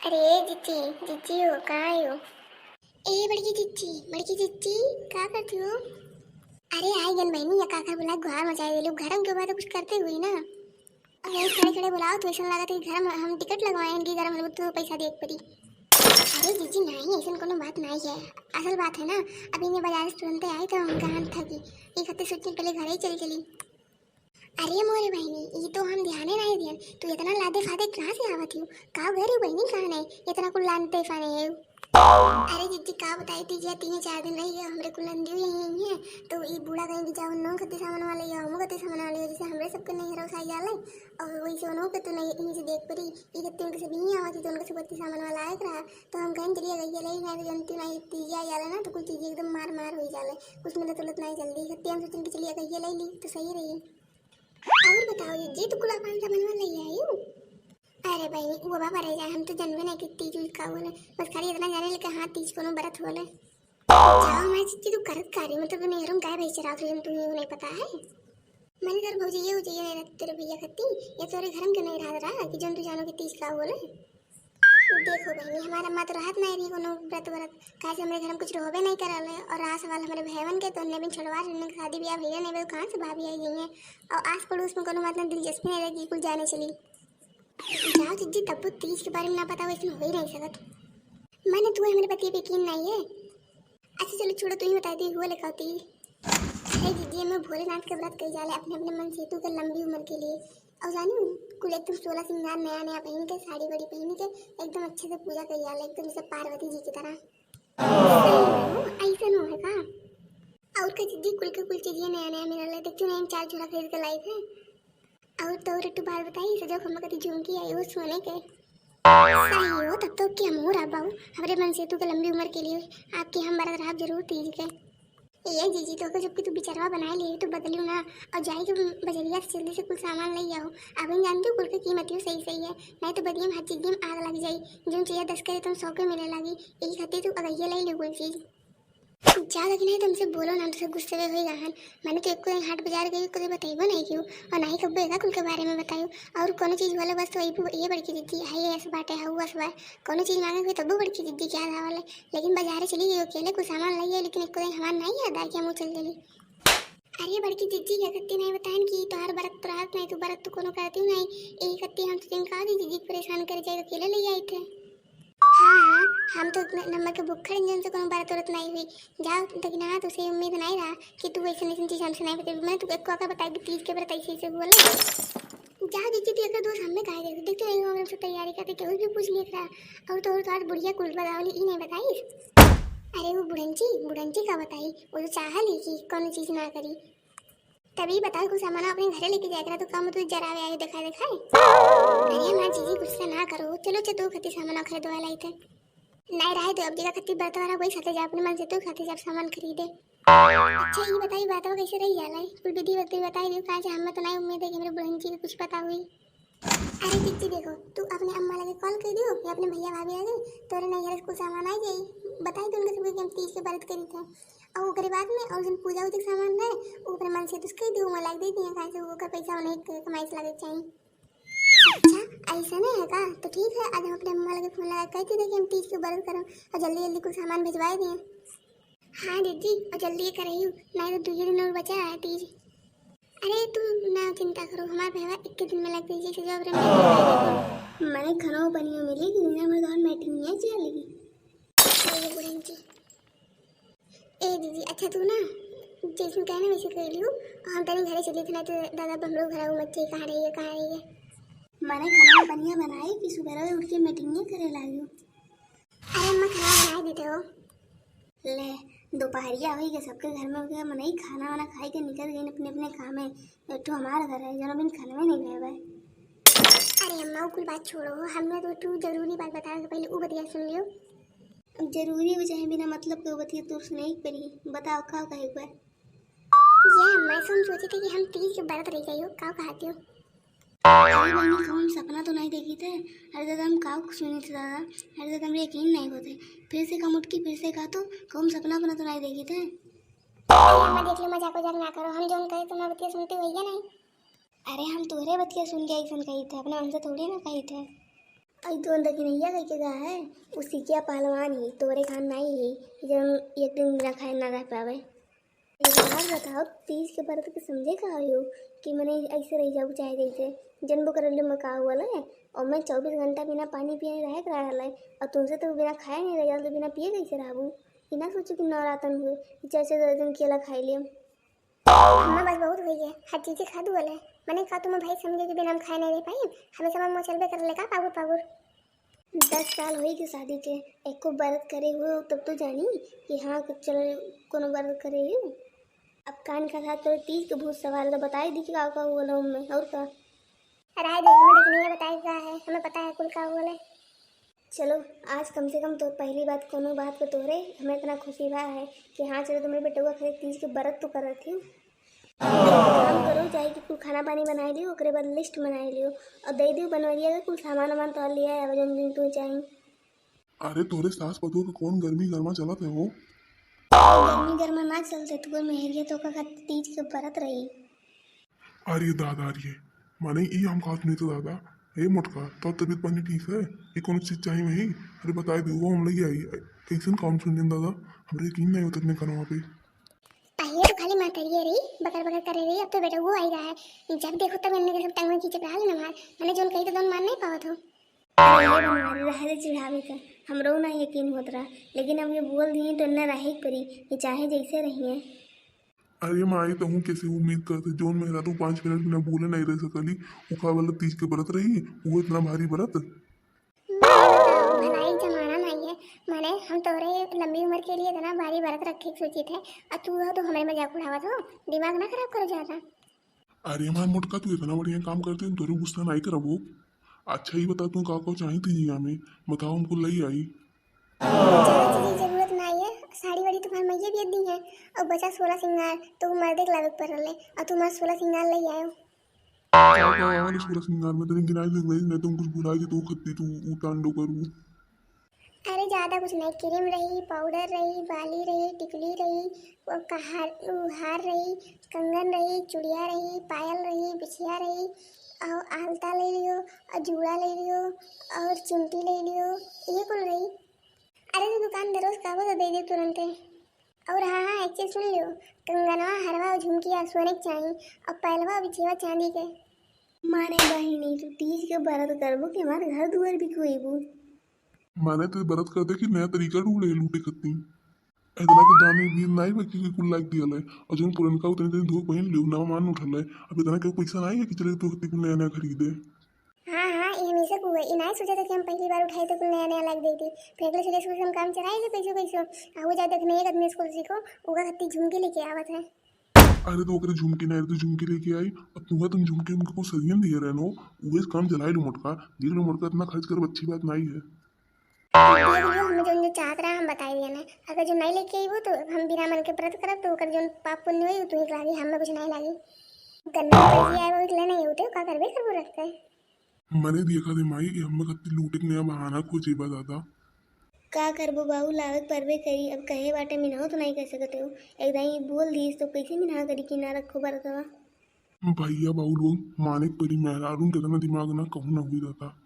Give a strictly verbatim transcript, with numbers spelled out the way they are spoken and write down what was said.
अरे जिज्जी, जिज्जी हो, कहाँ आयो? ए बड़की जिज्जी, बड़की जिज्जी, का करती हो? अरे आई गन बहिनी, या काकर बुला गुहार मचाए देलू, घर में के बात कुछ करते हुई ना। और यही खड़े खड़े बुलाओ तो ऐसा लगा था कि घर में हम टिकट लगवाए इनकी, घर में तो पैसा दे पड़ी। अरे जिज्जी नहीं, ऐसा कोनो बात नहीं है। असल बात है ना, अभी इन्हें बाजार से तुरंत आई तो हम कहाँ था कि ये खत्ते सोचने पहले घर ही चल चली। अरे मोरे बहिनी, ई तो हम ध्याने नहीं दियन। तू इतना लादे फादे कहाँ से आवत हियो? का गरी बहिनी कहाँ नहीं? इतना कुल लादे फाने है। अरे जिज्जी का बताई थी, ये तीन चार दिन रही है, हमरे कुल नंदियो यहीं है। तो ई बूढ़ा कहीं की जाओ, नौ कते सामान वाले या हमो कते सामान वाले, जैसे हमरे सबके नहीं हरो साई जाले। और वैसे उन्हों के तो नहीं, यहीं से देख पड़ी। ई कते उनके सब यहीं आवत थी, तो उनके सब कते सामान वाला आए रहा। तो हम कहीं चलिए गई ले, नहीं तो जनती नहीं तीजा जाला ना, तो कुछ चीज़ें एकदम मार मार हो जाले। कुछ मिलत उलत नहीं जल्दी। कते हम सोचन कि चलिए गई ले ली, तो सही रही। और बताओ जिज्जी, तू कुल अपन सामान ले आई हो? अरे भाई, वो बाबा रह जाए, हम तो जनबे नहीं कि तीज उज का होले। बस खाली इतना जाने ले कि हाँ, तीज कोनो बरत होले। जाओ मैं जिज्जी, तू करत का रही, मतलब नेहरू गाय भैंस चरावत रही, तू नहीं पता है। मैंने तेरे भौजी ये हो जाइए नहीं रहती तेरे भैया खत्ती, या तोरे घर में क्यों नहीं रहा रहा कि जन तू जानो कि तीज का होले। देखो बहनी, हमारा अम्मा तो रहत नहीं रही कोनो व्रत व्रत, काहे से हमरे घर में कुछ रहबे नहीं करल है। और रास वाल हमारे भैवन के तो उन्हें बिन छोड़वा रहे, उन्हें शादी ब्याह भैया नहीं, वो कहाँ से भाभी आई गई है। और आस पड़ोस में कोनो मतलब दिलचस्पी नहीं लगी, कुल जाने चली। जाओ जिज्जी, तब तीज के बारे में ना पता, वैसे हो ही नहीं सकत। मैंने तू हमारे पति पे यकीन नहीं है। अच्छा चलो छोड़ो, तू ही बता दी, हुआ लेखा होती। अरे जिज्जी, मैं भोलेनाथ के व्रत कही जाले, अपने अपने मन से तू के लंबी उम्र के लिए। और जानी, कुल एकदम सोलह सिंगार नया नया पहन के, साड़ी बड़ी पहन के, एकदम अच्छे से पूजा कही जाले, एकदम जैसे पार्वती जी की तरह। सही में हो, ऐसे नो है का? और का जिज्जी, कुल के कुल चीजें नया नया मिलल है, देखती नहीं, हम चार झोला खरीद के लाई थे। और तो एक बात बताई, सजो हम कति झुमकी आई, वो सोने के। सही हो, तब तो क्या मोर आ बाऊ, हमरे मन से तू के लंबी उम्र के लिए आपके हम बरत रहब जरूर तीज के। ए जिज्जी, तो के जबकि तू बिचरवा बनाए लिए, तो बदलियो ना, और जाई के बजरिया से जल्दी से कुल सामान ले आओ। अब इन जानती हो, कुल के कीमतियो सही सही है, नहीं तो बदिया में हर चीज में आग लग जाई। जो चीज दस करे, तुम सौ के मिले लागी, यही खातिर तू अगहिया ले लियो कुल चीज। जा लेकिन है, तुमसे बोलो ना, तुमसे गुस्से में होई गहन। मैंने तो एको दिन हाट बाजार गई, कोई बताइबो नहीं कियो, और ना ही कब्बो एका कुल के बारे में बतायो। और कोनो चीज वाला बस तो अइबू, ये बड़की दीदी है, ये ऐसा बाटे है, वो ऐसा बा। कोनो चीज मांगे हुई तब्बो बड़की दीदी के याद आवले। लेकिन बाजारे चली गई अकेले, कुछ सामान लाई है, लेकिन एको दिन हमार नहीं याद आए कि हम चल चली। अरे बड़की दीदी, ये कत्ती नहीं बताएन कि तोहार बरत तो रहत नहीं, तू बरत तो कोनो करती नहीं। यही कत्ती हम तो दिन कहा दीदी, दीदी परेशान कर जाए, अकेले ले आई थे। हाँ, हाँ, हम तो इतने नंबर के भुक्खड़ इंजन से कोनो बरत उरत नहीं हुई। जाओ, लेकिन हाँ, तुझसे उम्मीद नहीं रहा कि तू ऐसे ऐसे चीज हमसे नहीं बताई। मैं तुझे एक का बताई कि तीज के बरत ऐसे ऐसे बोले। जाओ, देखती तू एक दोस्त हमें काहे देखते, देखते नहीं हो, हम सब तैयारी करते, केहू भी पूछ लिया करा। और तो और, तो आज बुढ़िया कुल बतावली, ई नहीं बताई। अरे वो बुढ़ंची, बुढ़ंची का बताई, वो तो चाहली कि कोनो चीज ना करी। तभी बताओ, कुछ सामान अपने घरे लेके जाए करा, तो काम तो जरावे आयो, देखा देखा है। अरे हमार जीजी, गुस्सा ना करो, चलो, चलो, तू खती सामान खरीदवा लाई थे। नहीं रहे तो अब जगह खती बरतवारा वही साथे जा, अपने मन से तू खाते जब सामान खरीदे। अच्छा, ये बताई, बात कैसे रही जाला है? कुल विधि विधि बताई दियो, काहे से हमें तो नहीं उम्मीद है कि मेरे बहन जी के कुछ पता हुई। अरे दीदी, देखो, तू अपने अम्मा लगे कॉल कर दियो या अपने भैया भाभी लगे, तोरे नैहर से कुछ सामान आ जाई, बताई दो उनके सबके कि हम तीज के बरत करी थे। और ओकरे बाद में और जन पूजा उजा के सामान रहे, वो अपने मन से तुझ कह दियो, मैं लाइक दे दिए, काहे से ओकर पैसा उन्हें क-, कमाई से लगे के चाहिए। अच्छा, ऐसा नहीं है का? तो ठीक है, आज हम अपने अम्मा लगे फोन लगा के कहती थे कि हम तीज के बरत करम और जल्दी जल्दी कुछ सामान भिजवाए दिए। हाँ दीदी, और जल्दी ये कराइयो, नहीं तो दो ही दिन और बचा है तीज। अरे तू ना चिंता करो, हमार भैया एक के दिन में लग जाई, जैसे जब रे मैंने खाना पनिया मिली कि बिना हमारे घर मीटिंग नहीं चलेगी। ये बुढ़न जी। ए दीदी, अच्छा तू ना जैसन कहना वैसे कर लियो, हम तनी घरे चली थे, ना तो दादा बमरो घर आऊ मत जाई, कहाँ रही है, कहाँ रही है। मैंने खाना पनिया बनाई कि सुबह उठ के मीटिंग करे लागियो। अरे अम्मा, खाना बनाए देते हो। ले, दोपहरिया होई के सबके घर में के मनई खाना वाना खाई के निकल गई अपने अपने काम में। एक ठो हमार घर है, जौन अभी खाना में नहीं भय बा। अरे अम्मा, वो कुल बात छोड़ो, हमने तो तू जरूरी बात बतावे के पहले वो बतिया सुन लियो। अब जरूरी हो चाहे बिना मतलब के बतिया तू सुनाई पड़ी, बताओ का कहे के बा? ये अम्मा, ऐसे हम सोचे थे कि हम तीज के बरत रह जाइयो, का कहती हो? अरे बहनी, कौन सपना तो नहीं देखी थे? अरे दादा, हम का सुनी थे दादा? अरे दादा, हमरे यकीन नहीं होते। फिर से कम उठ के फिर से कहा तो, कौन सपना अपना तो नहीं देखी थे? अरे अम्मा, देख लो, मजाक वजाक ना करो। हम जौन कहे तुम्हारे बतिया सुनते हो या नहीं? अरे हम तोहरे बतिया सुन के ऐसन कही थे, अपने मन से थोड़ी ना कही थे। आई तो दखिनैया कह के गा है, उ सिकिया पहलवान ही, तोरे खान नाई ही, जौन एक दिन बिना खाए ना रह पावे। एक बात बताओ, तीज के व्रत के समझे का हो कि मने ऐसे रह जाऊ चाहे जैसे, जनबो करल में का हुआ ले, और मैं चौबीस घंटा बिना पानी पिए रहे के रहल है, और तुमसे तो बिना खाए नहीं रह जाओ, तो बिना पिए कैसे रहबू? ये ना सोचो कि नवरातन हुए, कि चार चार दिन केला खाई लियम। अम्मा, बस बहुत हुई है, हर चीज खा दुअल है। मने का तुम भाई समझे कि बिना हम खाए नहीं रह पाई? हमेशा हम चलबे कर ले का पागुर पागुर? दस साल होई के शादी के, एको व्रत करे हुए तब तो जानी कि हाँ, चल कोनो व्रत करे हो। अब कान का साथ तोरे तीज के भूत सवार तो बताई दी कि का का हुआ में, और का? राय दे, हमें देखने बताए का है, हमें पता है कुल का हुआ है। चलो, आज कम से कम तो पहली बात कोनो बात पे तोहरे हमें इतना खुशी भा है कि हाँ, चलो, तुम्हारे बेटवा खातिर तीज के व्रत तो करत ही। काम करो, जाए के कुल खाना पानी बनाए लियो, ओकरे बाद लिस्ट बनाए लियो और दे दियो बनवरिया के कुल सामान वामान तो लिया है, जौन जौन तू चाही। अरे, तोहरे सास पतोह के कौन गर्मी गर्मा चलत है हो? गर्मी गर्मा ना चलते, तू मेहरिया तो का तीज के व्रत रही। अरे दादा रे, माने ई हम कहत नहीं तो दादा। हे मोटका, तोर तबीयत पानी ठीक है? ये कौन चीज चाहिए वही? अरे बताए दे, वो हम लगे आई। कैसन काम सुन लेन दादा, हमरे यकीन नहीं होता इतने कानवा पे। पहले तो खाली मातरिये रही, बकर बकर करे रही, अब तो बेटा वो आई रहा है। जब देखो तब इनने के सब टांगों की चपराल न मार, मैंने जोन कही तो दोन मान नहीं पावत हो। अरे ये हमारे रहले चिढ़ावे का, हमरो ना यकीन होत रहा, लेकिन अब ये बोल दिए तो इन्ना रहे के परी, ये चाहे जैसे रहिए। अरे माई, तहूँ कैसे उम्मीद करते, जौन मेहरारू पाँच मिनट बिना बोले नहीं रह सकली, उका वाला तीज के व्रत रही, वो इतना भारी व्रत। भलाई जमाना नहीं है, माने हम तोरे लंबी उम्र के लिए इतना भारी व्रत रखे के सोचित है, और तू हो तो हमारे मजाक उड़ावत हो, दिमाग ना खराब करो ज्यादा। अरे हमार मोटका, तू इतना बढ़िया काम करते, हम तोरे गुस्सा नहीं करबो। अच्छा, ये बता, तू का का चाही थी जिया में? बताओ, हमको लई आई। ज्यादा चीज की जरूरत ना है, साड़ी वाड़ी तुम्हार मैया भी दी है, और बचा सोलह सिंगार तो वो मर्दे के लावे के पड़ रहे, और तुम्हार सोलह सिंगार लई आयो। का का वाले सोलह सिंगार में तनी गिनाई दे भाई, नहीं तो कुछ भुला के तू खत्ती तू उ तांडव करू। अरे ज्यादा कुछ नहीं, क्रीम रही, पाउडर रही, बाली रही, टिकली रही, वो कहार, उ हार रही, कंगन रही, चुड़िया रही, पायल रही, बिछिया रही, और आलता ले लियो, और जूड़ा ले लियो, और चिमटी ले लियो, ये कुल रही। अरे तो दुकान दरोज का वो तो दे दे तुरंते। और हाँ, हाँ, एक चीज सुन लियो, कंगनवा, हरवा और झुमकिया सोने के चाही, और पैलवा और बिछिया चांदी के। माने बहिनी, तू तीज के व्रत करबो कि हमार घर दुआर भी खुएबू? माने तो व्रत कर दे कि नया तरीका ढूंढे लूटे खत्ती। इतना के दाम में बीर नाई बा कि कुल लाग दिया ले। और जौन पुरनका उतने दिन धो पहन लियो, नवा मान उठल है। अब इतना के पैसा नाई है कि चले तू खत्ती कुल नया नया खरीदे। हाँ, हाँ, ये हमेशा को है। ये नाई सोचा था कि हम पहली बार उठाए तो कुल नया नया लाग देती। फिर अगले से जैसे हम काम चलाए थे कैसो कैसो। आ वो जा देखने एक आदमी स्कूल सीखो, ओका खत्ती झुमकी लेके आवत है। अरे तो ओकरे झुमकी ना, तो झुमकी लेके आई। अब तुहा तुम झुमकी उमकी को सरियन दिए रहनो, उहे से काम चलाई लो मोटका। देख लो मोटका, इतना खर्च कर अच्छी बात नहीं है। देख लियो, हमें जो, जो चाहत रहा हम बताई दिया ना। अगर जो नहीं लेके आई वो तो हम बिना मन के व्रत करब तो ओकर जो पाप पुण्य होई वो तुम्हें लागी, हमें कुछ नहीं लागी। गन्ना पैसे आए वो ले नहीं होते, का करबे करबो रखते। मने देखा दे माई, ये हमें खत्ती लूटे के नया बहाना खोजे बा दादा। का करबो बाबू, लावे के परबे करी। अब कहे बाटे मिनहो तो नहीं कर सकते हो। एक दाई बोल दीस तो कैसे मिनहा करी कि ना रखो बरतवा। भैया बाबू लोग माने के परी, मेहरारू कितना दिमाग ना कहूँ ना हुई रहता।